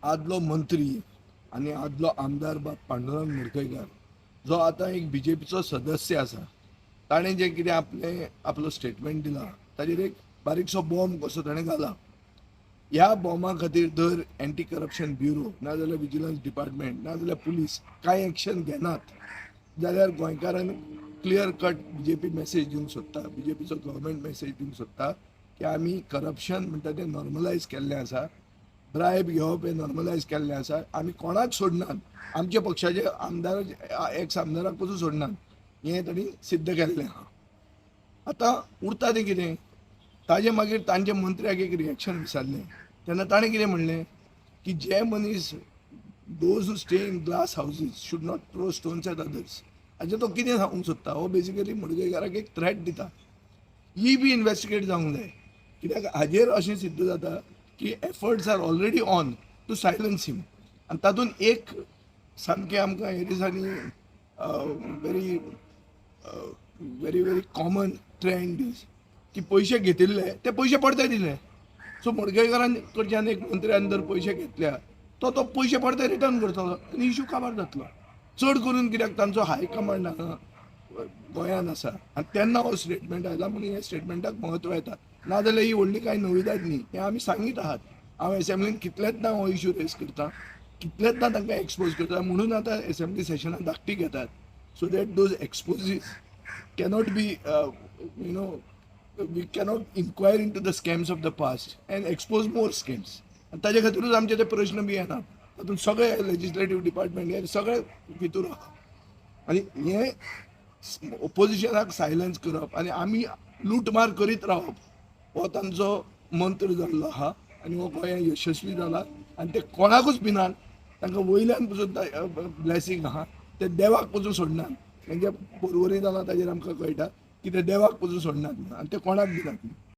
आदलो मंत्री आनी आदलो आमदार बाब पांडुरंग मडकयकार, जो आतां एक बीजेपीचो सदस्य आसा, ताणें जें कितें आपलें आपलो स्टेटमेंट दिला ताजेर एक बारीकसो बॉम्ब कसो ताणें घाला. ह्या बॉम्बा खातीर जर एंटी करप्शन ब्युरो नाजाल्यार विजिलन्स डिपार्टमेंट नाजाल्यार पुलीस कांय एक्शन घेनात जाल्यार गोंयकारांक क्लियर कट बीजेपी मॅसेज दिवंक सोदता, बीजेपीचो गव्हर्मेंट मॅसेज दिवंक सोदता की आमी करप्शन म्हणटा तें नॉर्मलायज केल्लें आसा, ब्रायब घेवप हें नॉर्मलायज केल्लें आसा, आमी कोणाक सोडनात, आमच्या पक्षाचे आमदार, एक्स आमदाराक पसून सोडनात, हें तांणी सिद्ध केल्लें आहा. आतां उरता तें कितें? ताजे मागीर तांच्या मंत्र्याक एक रिएक्शन विचारलें तेन्ना ताणें कितें म्हणलें की जे मनीस, those who stay in glass houses should not throw stones at others. हाजें तो कितें सांगूंक सोदता? हो बेसिकली मडकयकाराक एक थ्रेट दिता. ही बी इन्वेस्टिगेट जावंक जाय, कित्याक हाजेर अशें सिद्ध जाता की efforts are already on to silence him. आनी तातूंत एक सामकें आमकां हे दिसांनी very very very common trend is की पयशे घेतिल्ले ते पयशे परते दिले. सो मडकयकारान कडच्यान एक मंत्र्यान जर पयशे घेतल्या, तो तो पयशे परते रिटर्न करतलो आनी इशू काबार जातलो. चड करून कित्याक तांचो हाय कमांड हांगा गोंयान आसा आनी तेन्ना हो स्टेटमेंट आयला म्हणून ह्या स्टेटमेंटाक म्हत्व येता. नाजाल्यार ही व्हडली कांय नविदाद न्ही, हें आमी सांगीत आहात. हांव एसेंब्लीन कितलेच ना हो इशू रेज करता, कितलेच ना तांकां एक्सपोज करता. म्हणून आतां एसेंब्ली सेशनां धाकटी घेतात, so that those exposes cannot be you know we cannot inquire into the scams of the past and expose more scams. आनी ताजे खातीरूच आमचे ते प्रश्न बी येना. तातूंत सगळे लेजिस्लेटीव डिपार्टमेंट हे सगळे भितूर आहा आनी हें ओपोजिशनाक सायलन्स करप आनी आमी लुटमार करीत रावप हो तांचो मंत्र जाल्लो आहा. आनी हो गोंयांत यशस्वी जाला आनी ते कोणाकूच भिनात. तांकां वयल्यान पसून ब्लेसींग आहा. ते देवाक पसून सोडनात. म्हणजे पर्वरी जाला ताजेर आमकां कळटा की ते देवाक पसून सोडनात आनी ते कोणाक भिनात.